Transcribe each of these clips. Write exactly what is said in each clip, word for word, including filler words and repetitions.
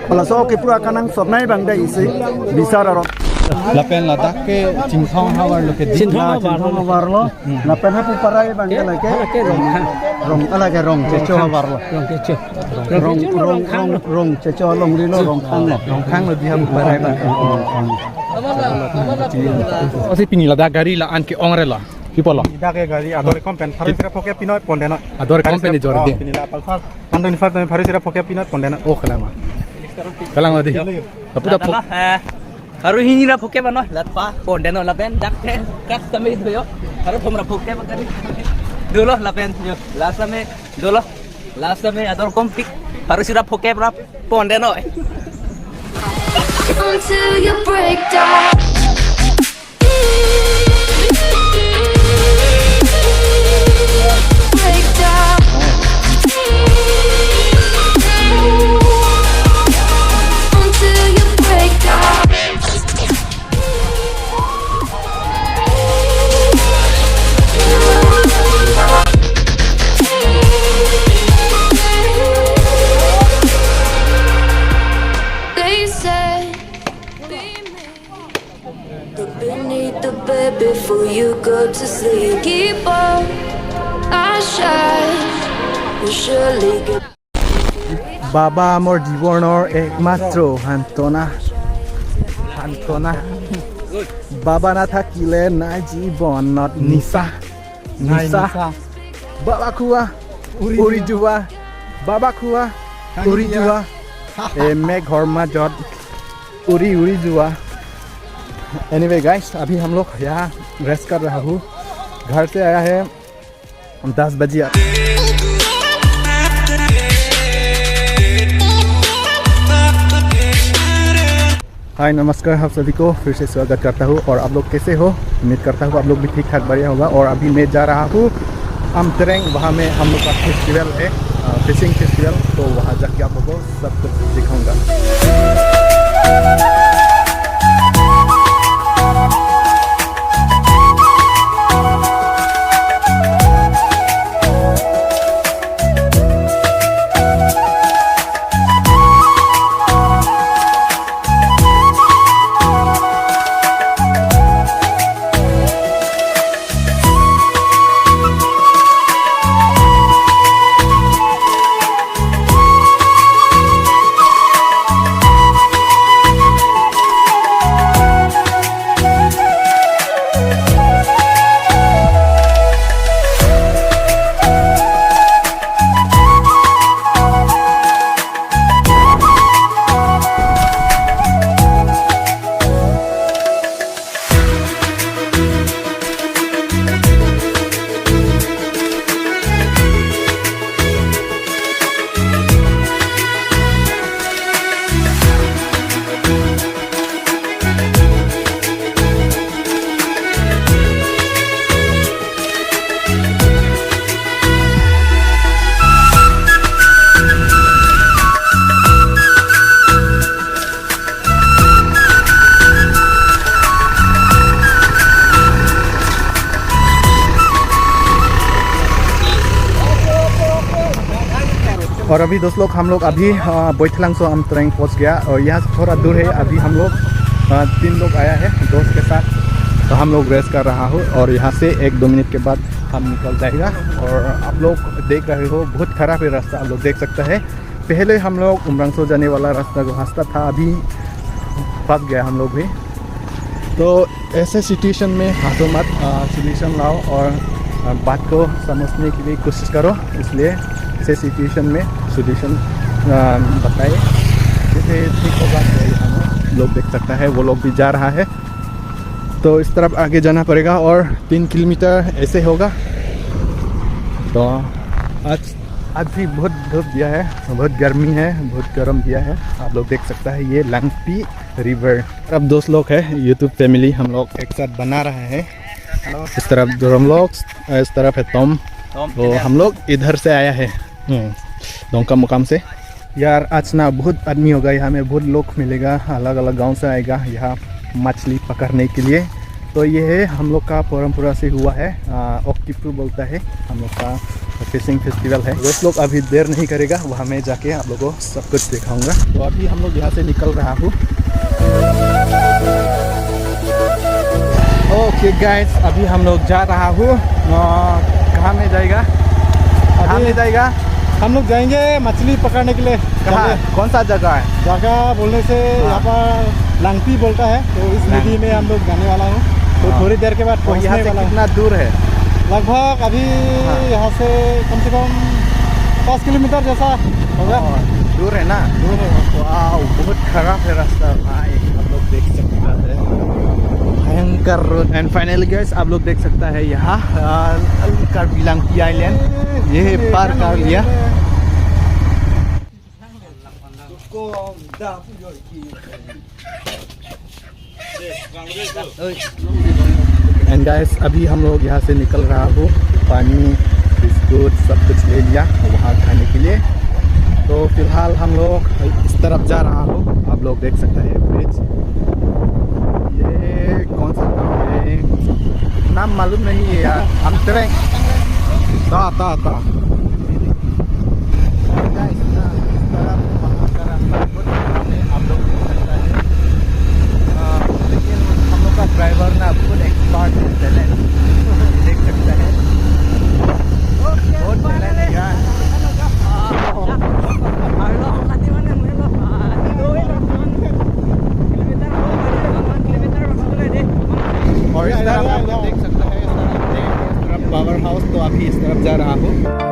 Laso ke pura kanang sotnai abang dei isi bisar arong. Lapen ladak ke Chinthong havar lo ke di. Chinthong havar lo. Chinthong havar lo. Hmm. Lapen hapu parai abang ke lake. Lake Rongkhang. Rong, ah, lake Rongchecho havar lo. Rongchecho. Rong, Rongchecho lo, Rong, Rongkhang lo. Rong, Rongchecho Longri lo, Rongkhang lo. Rongkhang lo di hapu parai abang. Oh, oh, oh. Oh, si pini ladak gari la-an ke-ong re lo. Pi pulo? Ladak ke gari ador kom pen pharo sira phoke pinoi pondeno. Ador kom pen jor de. Oh, pini la Pulsar one twenty-five tame pharo sira phoke pinoi pondeno. Oh, kelama. Kalang lo di. Lapu dak phok. Ladak, eh, pharo hini ra phoke ba noi, lat pa pondeno lapen dak ke kas tame do yo. Pharo thom ra phoke ba kari. Dolo lapen yo. Last tame dolo. Last tame ador kom pik. Pharo sira phoke ra pondeno. Until you break down. Break down. Until you break down. They say, be me. Look beneath the bed before you go to sleep. Keep on, I shine. You surely get বাবা আমার জীৱনৰ একমাত্ৰ সান্তনা। সান্তনা। বাবা নাথাকিলে নাই জীৱনত নিচা। নাই নিচা। নিচা। বাবা খোৱা, উৰি উৰি যোৱা। যোৱা। বাবা খোৱা, উৰি উৰি যোৱা। যোৱা। এ, মেঘৰ মাজত উৰি উৰি যোৱা। Anyway guys, अभी हम लोग यहाँ रेस्ट कर रहा हूँ। घर से आया है दस बजे। हाय, नमस्कार, आप सभी को फिर से स्वागत करता हूँ। और आप लोग कैसे हो? उम्मीद करता हूँ आप लोग भी ठीक ठाक बढ़िया होगा। और अभी मैं जा रहा हूँ अमट्रेंग, वहाँ में हम लोग का फेस्टिवल है, फिशिंग फेस्टिवल। तो वहाँ जाके आप लोग को सब कुछ दिखाऊंगा। और अभी दोस्त लोग, हम लोग अभी, अ, बोइथलांगसो अमट्रेंग पहुंच गया और यहाँ से थोड़ा दूर है। अभी हम लोग, अ, तीन लोग आया है दोस्त के साथ, तो हम लोग रेस्ट कर रहा हूँ और यहाँ से एक दो मिनट के बाद हम निकल जाएगा। और आप लोग देख रहे हो, बहुत खराब है रास्ता, आप लोग देख सकता है। पहले हम लोग उमरांगसो जाने वाला रास्ता जो रास्ता था, अभी फंस गया हम लोग भी। तो ऐसे सिचुएशन में हंसो मत, आ, सॉल्यूशन लाओ और, आ, बात को समझने के लिए कोशिश करो। इसलिए ऐसे सिचुएशन में सॉल्यूशन, आ, बताए, जैसे ठीक होगा। तो हम लोग देख सकता है, वो लोग भी जा रहा है। तो इस तरफ आगे जाना पड़ेगा और तीन किलोमीटर ऐसे होगा। तो आज, आज भी बहुत धूप दिया है, बहुत गर्मी है, बहुत गर्म दिया है। आप लोग देख सकता है ये लंगपी रिवर। अब दोस्त लोग है, YouTube फैमिली हम लोग एक साथ बना रहा है। इस तरफ जोरम लोग, इस तरफ है टॉम। टॉम तो इधर। हम लोग इधर से आया है, हम्म, डोंकामुकाम से। यार, आज ना बहुत आदमी होगा यहाँ में, बहुत लोग मिलेगा, अलग-अलग गांव से आएगा यहाँ मछली पकड़ने के लिए। तो ये है हम लोग का परमपुरा से हुआ है, आ, ओक्तिपु बोलता है हम लोग का फिशिंग फेस्टिवल है। दोस्त लोग, अभी देर नहीं करेगा, वहाँ मैं जाके आप लोगों को सब कुछ दिखाऊंगा। तो अभी हम लोग यहाँ से निकल रहा हूँ। ओके गाइस, अभी हम लोग जा रहा हूँ। आ, कहाँ में जाएगा? कहाँ अभी में जाएगा? हम लोग जाएंगे मछली पकड़ने के लिए। कहाँ? चलिए। कौन सा जगह है? जगह बोलने से हाँ। यहाँ पर लांगपी बोलता है, तो इस लांगपी। नदी में हम लोग जाने वाला हूँ। तो हाँ। थोड़ी देर के बाद और यहाँ पहुँचने से वाला हूँ। कितना दूर है? लगभग अभी हाँ। यहाँ से कम से कम पाँच किलोमीटर जैसा होगा। हाँ, दूर है ना? दूर है। वाओ, बहुत खराब है रास्ता भाई, आप लोग देख सकता है, भयंकर रोड। And finally guys, आप लोग देख सकता है यहाँ, आ, Karbi Langpi Island, ये है पार कर लिया। And guys, अभी हम लोग यहाँ से निकल रहा हूँ, पानी, बिस्कुट, सब कुछ ले लिया वहाँ खाने के लिए। तो फिलहाल हम लोग इस तरफ जा रहा हूँ, आप लोग देख सकते हैं ब्रिज। ये कौन सा गाँव है, नाम मालूम नहीं है यार। हम ट्रेन, ता ता ता। Guys, ना, इस तरफ वहाँ का रास्ता बहुत खराब है, आप लोग देख सकता है। आ, लेकिन हम लोग का ड्राइवर ना बहुत एक्सपर्ट है, टैलेंट, देख सकता है, बहुत टैलेंट है यार। और इस तरफ आप लोग देख सकते हैं, इस तरफ, इस तरफ पावर हाउस, तो अभी इस तरफ जा रहा हूँ।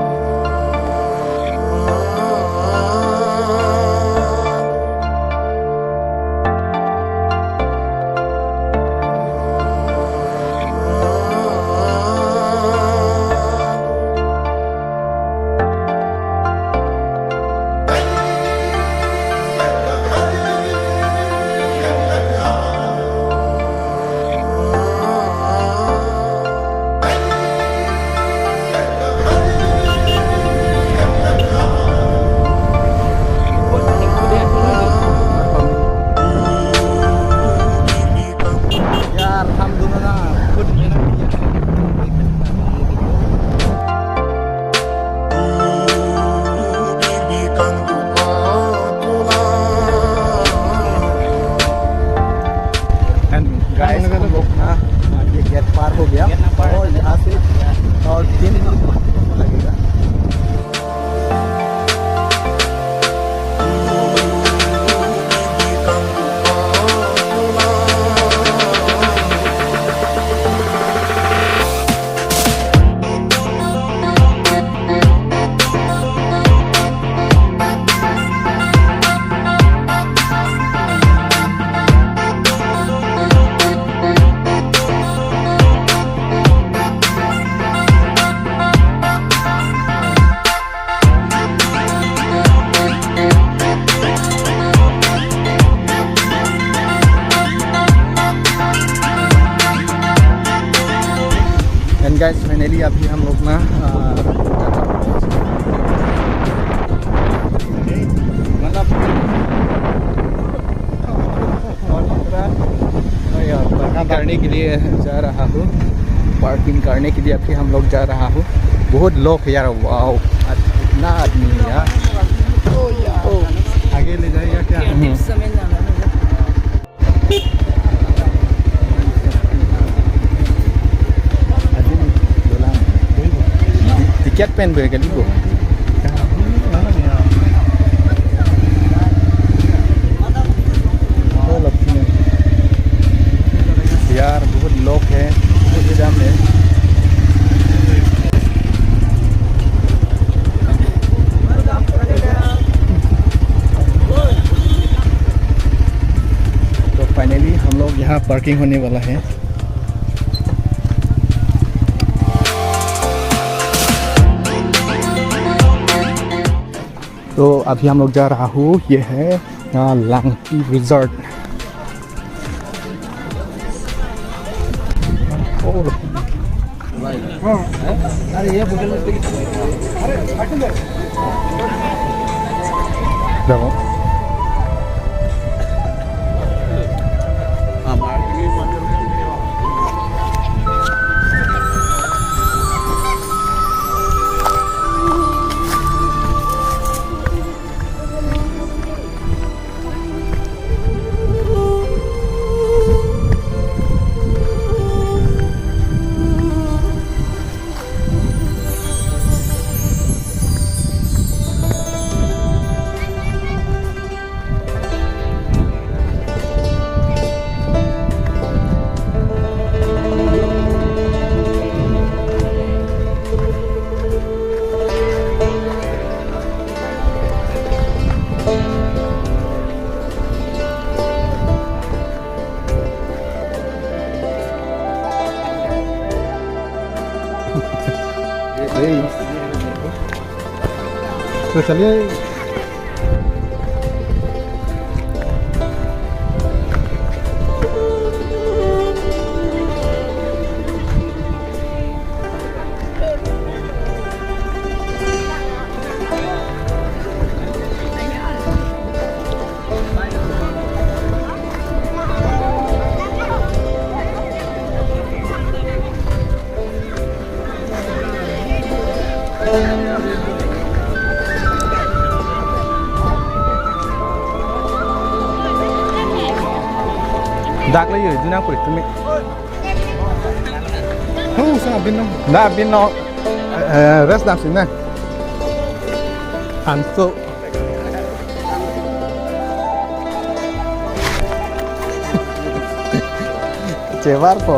यार, हम दोनों ना खुद मेहनत किया है। And guys, हम लोग ना, ये गेट पार हो गया। गेट ना पार। और यहाँ से और तीन किलोमीटर लगेगा। And guys, finally अभी हम लोग ना, आ, मतलब और दूसरा, और यार, पार्किंग करने के लिए जा रहा हूँ, पार्किंग करने के लिए अभी हम लोग जा रहा हूँ। बहुत लोग है यार, वाओ, इतना आदमी है यार। आगे ले जाएगा क्या? हम्म। Ticket pen gue kali bo. यार, बहुत लोग है, बहुत जाम है। तो finally हम लोग यहाँ पार्किंग होने वाला है। तो अभी हम लोग जा रहा हूँ, ये है, आ, लांगपी रिजॉर्ट। ओ, अरे ये बोतल में देखो। तो चलिए। Dak le yo, di nang kuri tumi. Oh, sa bin no. Na bin no. Eh, rest dam sini. Anso. Chevar po.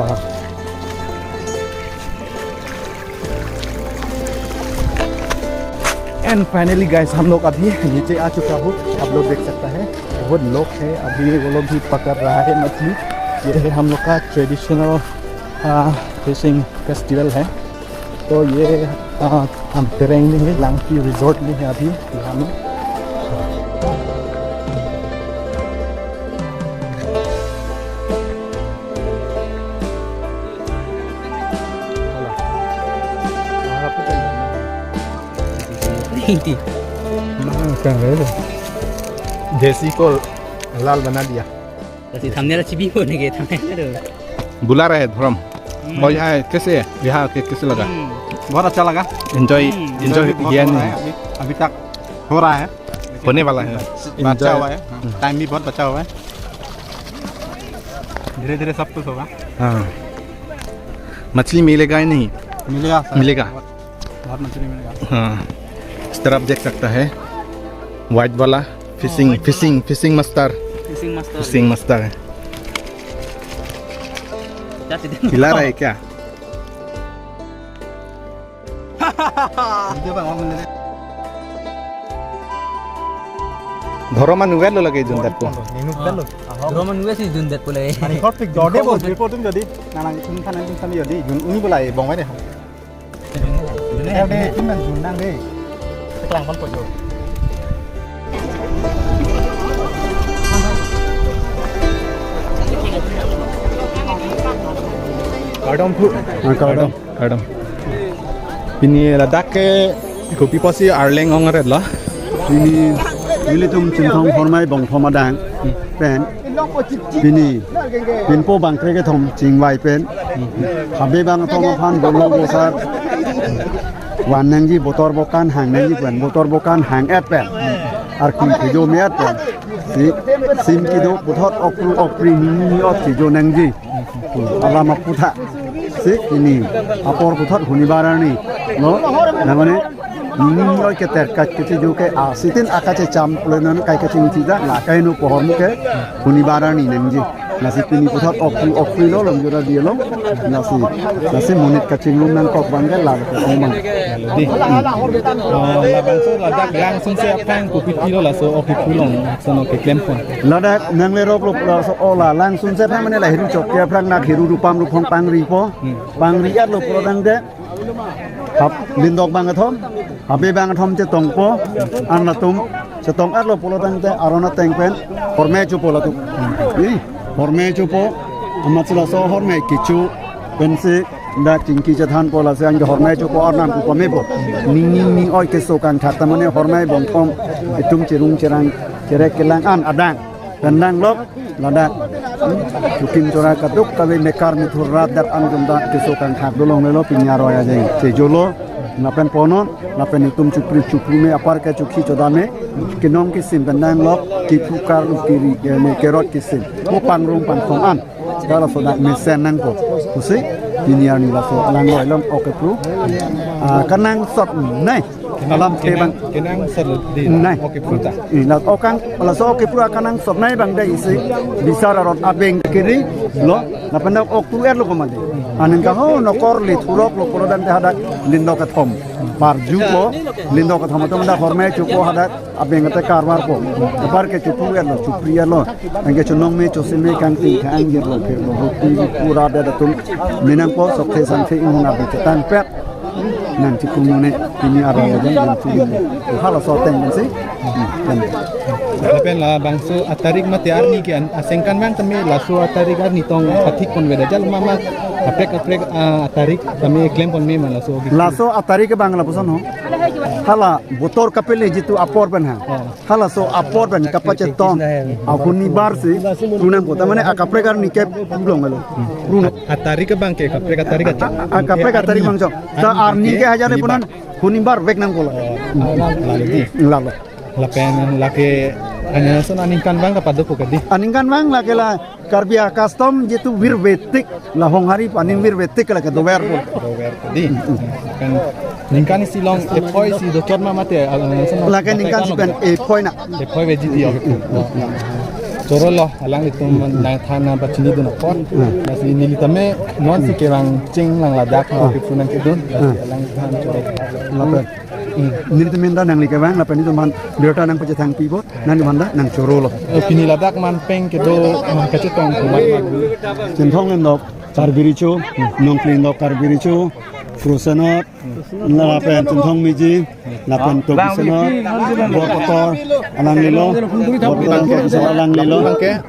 And finally guys, हम लोग अभी नीचे आ चुका हूँ। आप लोग देख सकता है, बहुत लोग है, अभी वो लोग भी पकड़ रहा है मछली। ये है हम लोग का ट्रेडिशनल फिशिंग फेस्टिवल है। तो ये, आ, हम तेरेंग में है, लांगपी रिजॉर्ट में है अभी यहाँ में। देसी को लाल बना दिया। जैसे थंबनेल अच्छी भी होने के थंबनेल। बुला रहे हैं धर्म। हम्म। और यहाँ कैसे है? यहाँ के कैसे लगा? हम्म। बहुत अच्छा लगा। एंजॉय, हम्म। एंजॉय एंजॉय भी बहुत किया हो रहा नहीं? है अभी, अभी तक हो रहा है। होने वाला है। बचा एंजॉय। हुआ है। हाँ, हम्म। टाइम भी बहुत बचा हुआ है। धीरे धीरे सब कुछ होगा। हाँ। मछली मिलेगा ही नहीं? मिलेगा सर। मिलेगा। बहुत, बहुत मछली मिलेगा। हाँ। इस तरफ देख सकता है, व्हाइट वाला फिशिंग, हाँ, व्हाइट फिशिंग, वाला। Fishing master. Fishing master. Fishing master है। क्या चीज़ है? हिला रहा है क्या? Video bang, bang, bang. Dhoroma nu velo lagi jundat po. Ninu velo. Dhoroma nu velo si jundat po le. Ani khot pik jode bo, reporting jadi. Nang nang ithum than, ithum than jadi. Jun uni bolai bong vai de. Jun uni. Eh, de, ithum nang jun nang de. Teklang kon po jo. Kardom phu. Ah, kardom. Kardom. Pini ladak ke kopi pusi arleng ong ret lo. Pini ilitum Chinthong Hormai Bongphom adang pen. Pini pinpo bangkre kethom chingvai pen. Habe bangthom aphan bolo bosar. Van nangji botor bokan hang nangji pen. Botor bokan hang et pen. Arki kejo me et pen. Si, sim kedo puthot okpru okpri nini ot kejo nangji. Alam aputha. Si ini apor puthot huni barani. No, namane nini oi ke terkat ke jo ke a sitin aka che cham pule non kai ke ching tida la kai no pohor mu ke huni barani nangji. Nasi pini puthot okpru okpri lo lom jura dia lo. Nasi, nasi monit kachingrum nangkok bang ke la ke mang. Di. Hmm. Oh, labangso ladak langsung si aphrang kopi tilo laso okpru long sono keklem pon. Ladak nanglerok lo laso ola langsung si aphrang mane la hiru chok ke aphrang nak hiru rupam rupong pangri po. Hmm. Pangri at lo prodang de. Hap lindok bangkethom. Habe bangkethom chetongpo. An latum chetong at lo pulo tangte aron ateng pen hormai chupo latum. Ni hormai chupo. Amat si laso hormai kecho pensi dak chingki chethanpo lasi anke hormai chupo arnam pu pamepo. Ning ning ning oi keso kangthak ta mane Hormai Bongphom itum cherung cherang cherek kelang an adang. Kandang lok ladak. Hmm. Chukim chora kaduk kave mekar mithur rat dak an jumda keso kangthak dolong lelo pinya roya jeng. Chejolo lapen ponon lapen itum chupri chupri me apar ke chukhi choda me. Kenong kisim kandang lok kipu kar lukiri, eh, me kerot kisim. Mo pangrum pangthong an. Kalau sodak mesen nangpo. Pusi pini arni laso alang loi lam okpru. Ah, kanang sot nai. Alam tebang. Kenang sot di. Nai. Okpru ta. Ina okang laso okpru kanang sot nai bang dai isi. Bisar arot abeng kiri lo. Lapen dak okpru er lo komade. Aning kaho nokor le thurok lo poro dan te hadak lindok kethom. Parju po lindok kethom atum dak hormai chupo hadak. Abeng ate karwar po. Apar ke chupru er lo, chupri er lo. Anke chunong me chosim me kangting kang ger lo, ger lo. Roti pura da datum. Menang po sok the sang the inghun abeng chetang pet. Nangchipu mone pini arlo jang nangchipu. Halaso ateng pensi. Lapen labangso atarik mate arni ke an-, asengkan abang tame laso atarik arni tong pathik ponvedet ajat ma ma kaprek kaprek, ah, atarik tame klem ponme ma laso ke. Laso atarik ke abang lapuson ho. Hala botor kapele jitu apor pen ha. Oh. Halaso apor pen kapachetong. Ahunibar si prunangpo. Ta mane akaprek arni ke prulong lo. Prunang. Atarik abang ke, kaprek atarik aja. A, a, kaprek atarik bangso. Ta arni ke hajar hunibar. Punan hunibar vek nangpo la. Oh, lalo di. Lalo. Lapen lake anyason aningkan abang kapadopo ke di. Aningkan abang lake la Karbi a-custom jitu virvetik la Honghari panim virvetik lake doverpo. Doverpo di. Kan ningkan isi along ephoi si dochot ma mate, ah, anyason lake ningkan si pen ephoi na. Ephoi veji di. Choro lo, alanglitum nangthan nangpachinidun apot. Hmm. Lasi neli tame non si kevang cheng lang ladak, hmm, nangkepu nangkedun. Lasi, hmm, alanglitum choro. Lapen. Hmm. Nelitum anta nangli kevang, lapen nelitum aphan birta nangpachethang pipo, nangli aphan ta nangchoro lo. Oh, pini ladak man pen kedo, man kachetong kumat man. Chinthong Lendok Karbi Recho, hmm, Nongkli Lendok Karbi Recho, Kro Senot, lapen Chinthong Miji, lapen Tobi Senot, Bor Pator, alanglilo, Bor Pator, Tobi Senot alanglilo,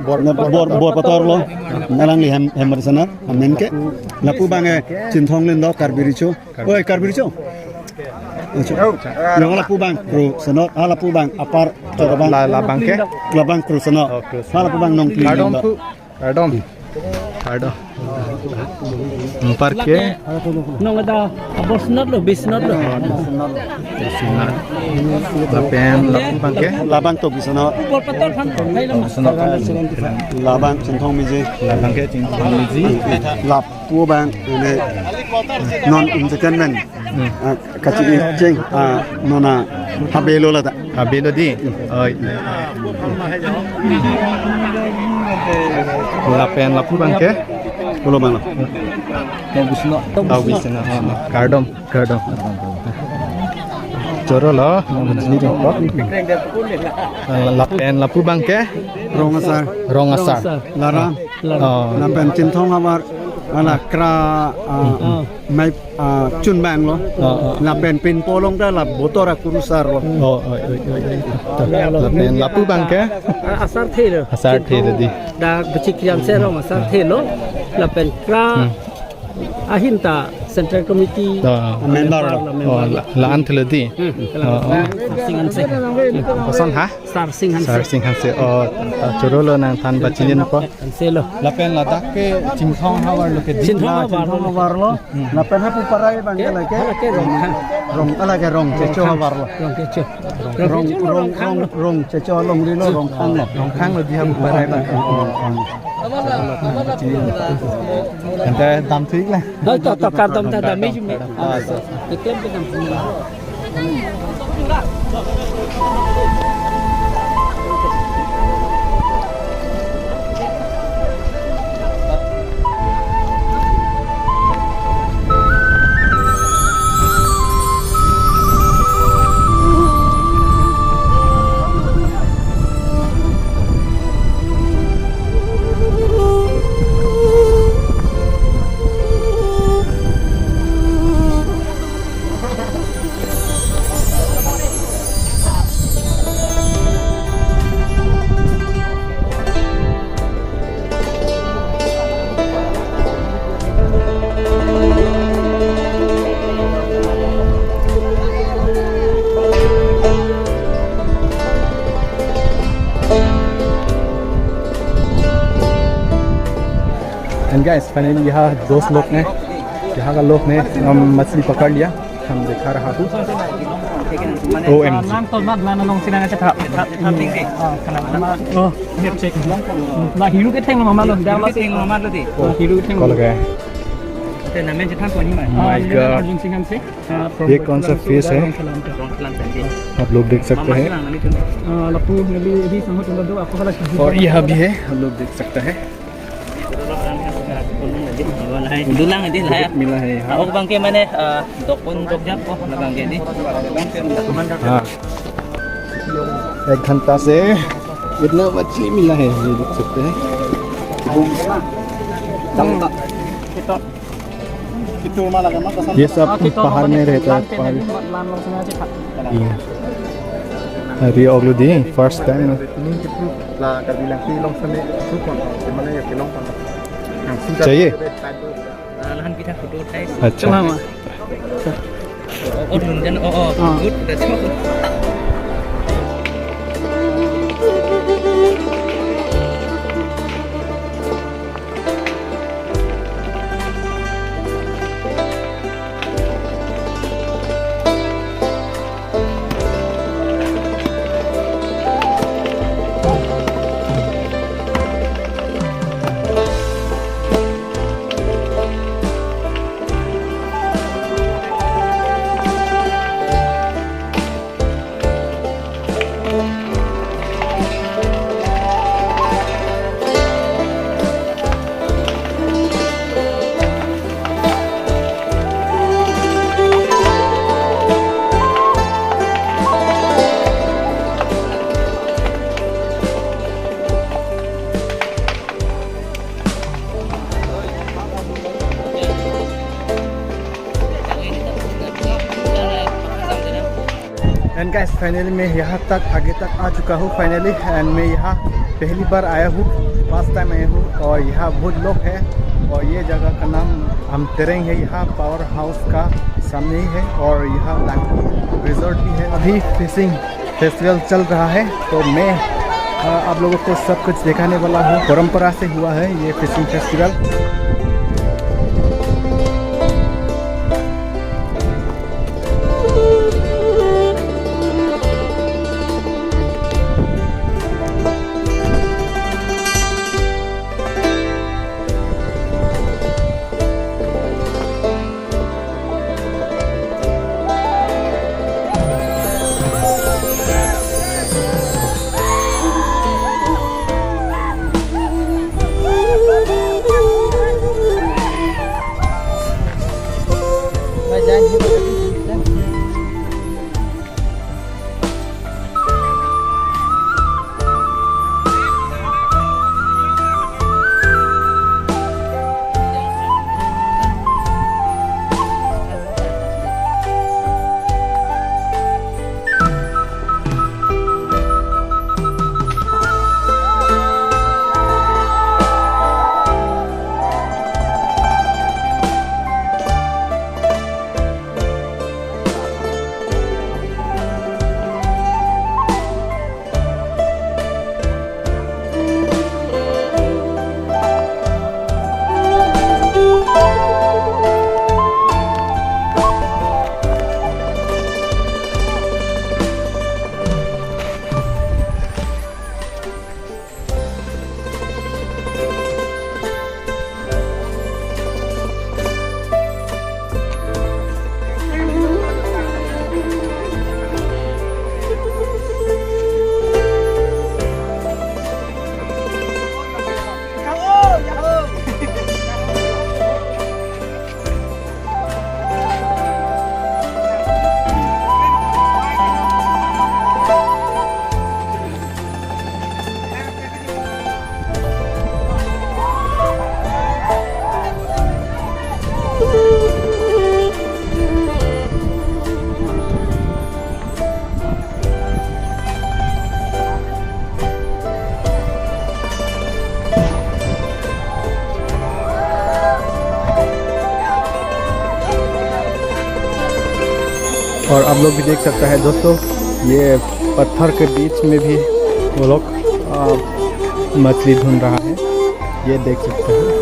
Bor, Bor, Bor Pator lo, alangli hem, hem Senot, amen ke, lapu abang ke, Chinthong Lendok Karbi Recho, oi, Karbi Recho. Acha. Yang lapu abang, Kro Senot, ah, lapu abang, apar, labang. La, labang ke? Labang Kro Senot. Oh, Kro Senot. Ah, lapu abang Nongkli Lendok. Kardom pu. Kardom. Kardom. Anpar ke? Nong ada Bor Senot lo, Bi Senot lo. Bi Senot. Lapen lapu abang ke? Labang Tobi Senot. Bor Pator aphan, hai lo. Senot. Labang Chinthong Miji. Labang ke Chinthong Miji. Lapu abang ini non entertainment. Hmm. Ah, kachini cheng, ah, nona habelo lata. Habelo di. Oi. Lapen lapu abang ke? Pulo abang lo. Tobi Senot. Tobi Senot. Ah, kardom, kardom. Choro lo, nang menjini dong kok. Ah, lapen lapu abang ke? Rong asar. Rong asar. Laram. Oh. Lapen Chinthong havar, ala kra, ah, mai, ah, chunbang lo. Oh, oh. Lapen pinpo along ta la botor akurusar lo. Oh, oh, oh, oh, oh. Lapen lapu abang ke? Ah, asarthe lo. Asarthe lo di. Dak Bechikri Amse along asarthe lo. Lapen kra, hmm, ahin ta Central Committee, oh, member lo. Member lo. Oh, la, la-an the lo di. Hmm, oh, oh. Sarsing Hanse. Koson ha? Sarsing Hanse. Sarsing Hanse. Oh, ta choro lo nangthan pachini po. Hanse lo. Lapen ladak ke Chinthong havar lo ke di. Chinthong havar lo. Chinthong havar lo. Hmm. Lapen hapu parai abang ke lake. Lake Rongkhang. Rong, ah, lake Rongchecho havar lo. Rongchecho. Rong, Rongchecho lo, Rong, Rongkhang lo. Rong, Rongchecho alongri lo, Rongkhang lo. Rongkhang lo di hapu parai abang. Oh, oh, oh. Anta damthu-ik la. Hai, to, to, kardom ta dam-ik. Ah, so. Keklem kedam. And guys, finally यहाँ दोस्त लोग ने, यहाँ का लोग ने, हम मछली पकड़ लिया। हम दिखा रहा हूँ। O M G। Lang tol mat lang nong sinang aja thap, thap, thap tinggi. Ah, kana ma. Oh, hep cek. La hiru ke theng ma lo, da ma theng ma lo di. Oh, hiru ke theng. Kol ke. Te namen je than ko ni ma. My God। Arjun Singh Hanse. ये कौन सा फिश है? आप लोग देख सकते हैं। Ah, lapu neli di sanghot lo do, apo hala ki। और यहाँ भी है, आप लोग देख सकते हैं। Dulang di lah ya। मिला है यहाँ। Ako abang ke mane, ah, dokun dokjap ko abang ke di। हाँ, एक घंटा से इतना मछली मिला है, ये देख सकते हैं। Ito। ये सब पहाड़ में रहता है, पहाड़। ये। अरे, अगले दिन first time। चाहिए? अच्छा। Oh, oh, oh, oh, good, that's all. And guys, finally मैं यहाँ तक, आगे तक आ चुका हूँ finally। And मैं यहाँ पहली बार आया हूँ, first time आया हूँ। और यहाँ बहुत लोग है। और ये जगह का नाम अमतेरेंग है, यहाँ पावर हाउस का सामने ही है। और यहाँ लांगकु रिजॉर्ट भी है। अभी फिशिंग फेस्टिवल चल रहा है, तो मैं, अ, आप लोगों को सब कुछ दिखाने वाला हूँ। परंपरा से हुआ है ये फिशिंग फेस्टिवल। और आप लोग भी देख सकता है दोस्तों, ये पत्थर के बीच में भी वो लोग, आ, मछली ढूंढ रहा है, ये देख सकते हैं।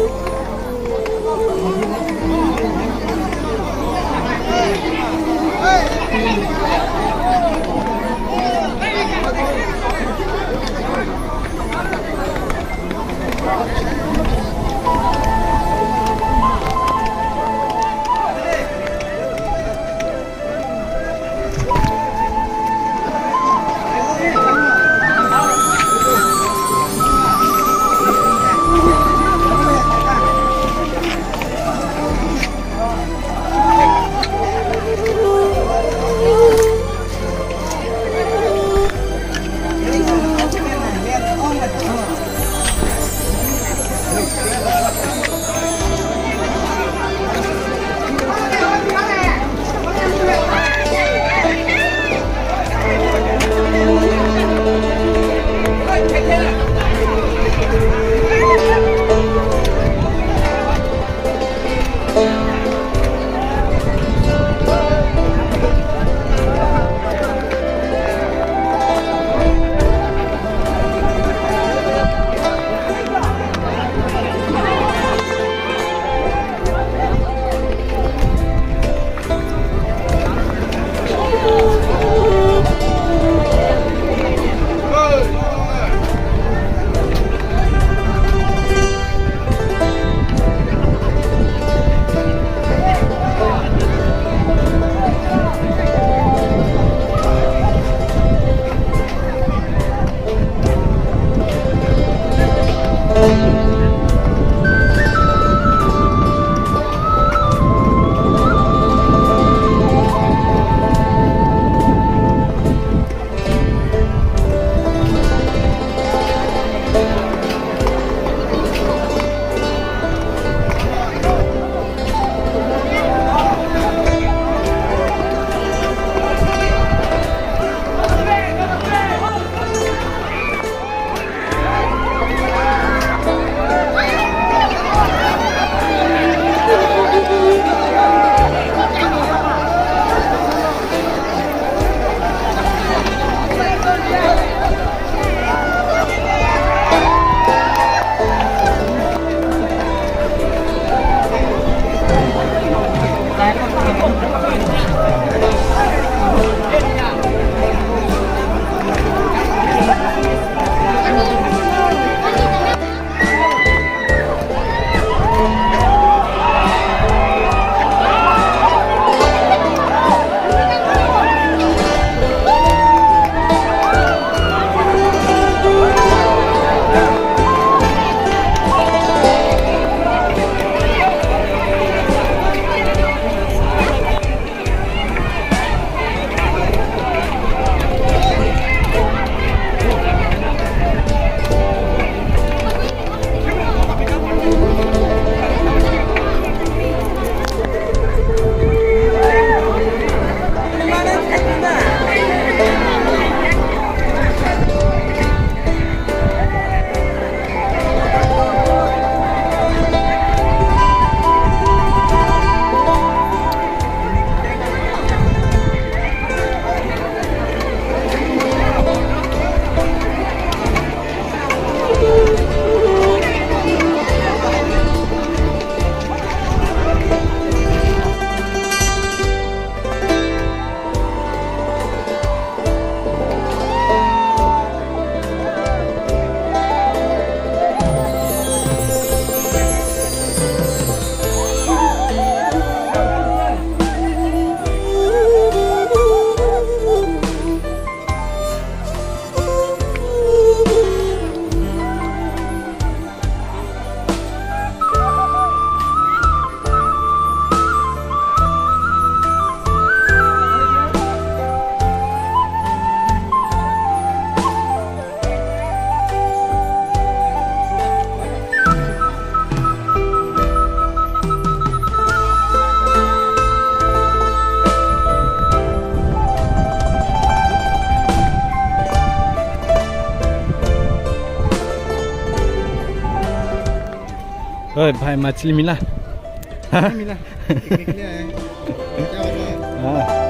ओए भाई, मछली मिला? नहीं मिला। पिकनिक के लिए आए हैं। क्या होता है? हाँ।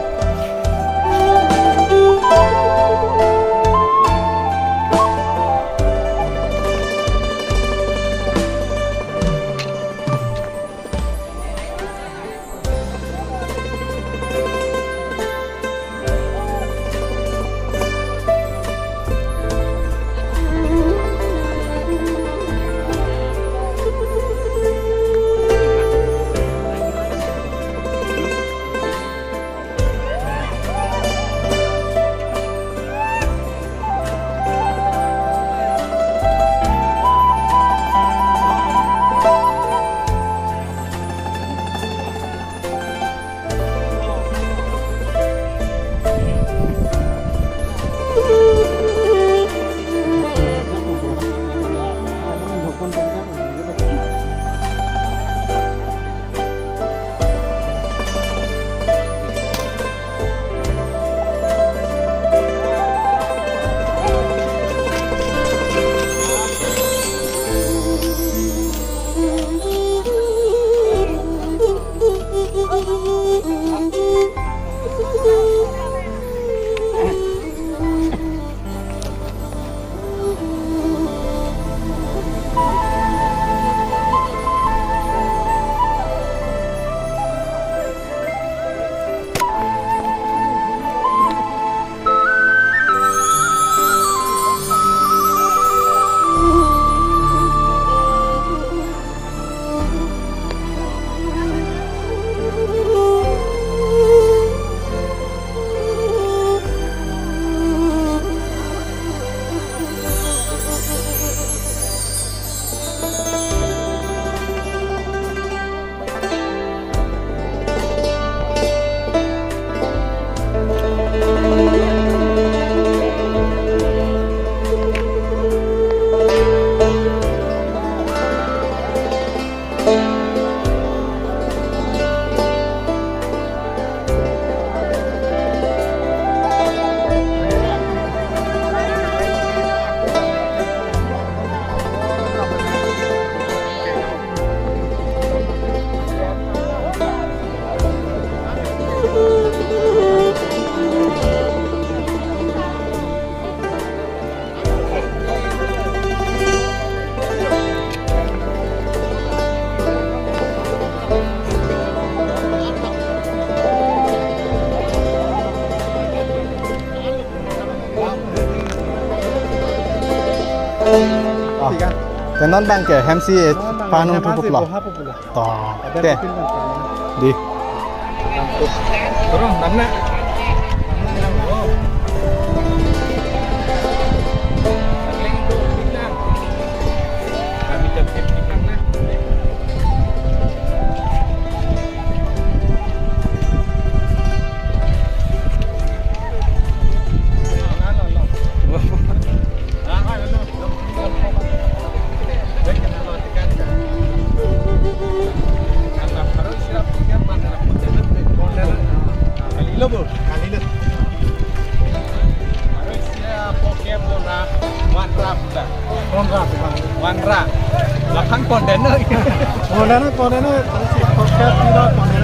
Ah, te non abang ke hem si panung tu puplo. To, te. Di. Turun, nang na. Kami jam sip nang na. Wanra. Laphang container. Container, container, terus podcast tidak, container.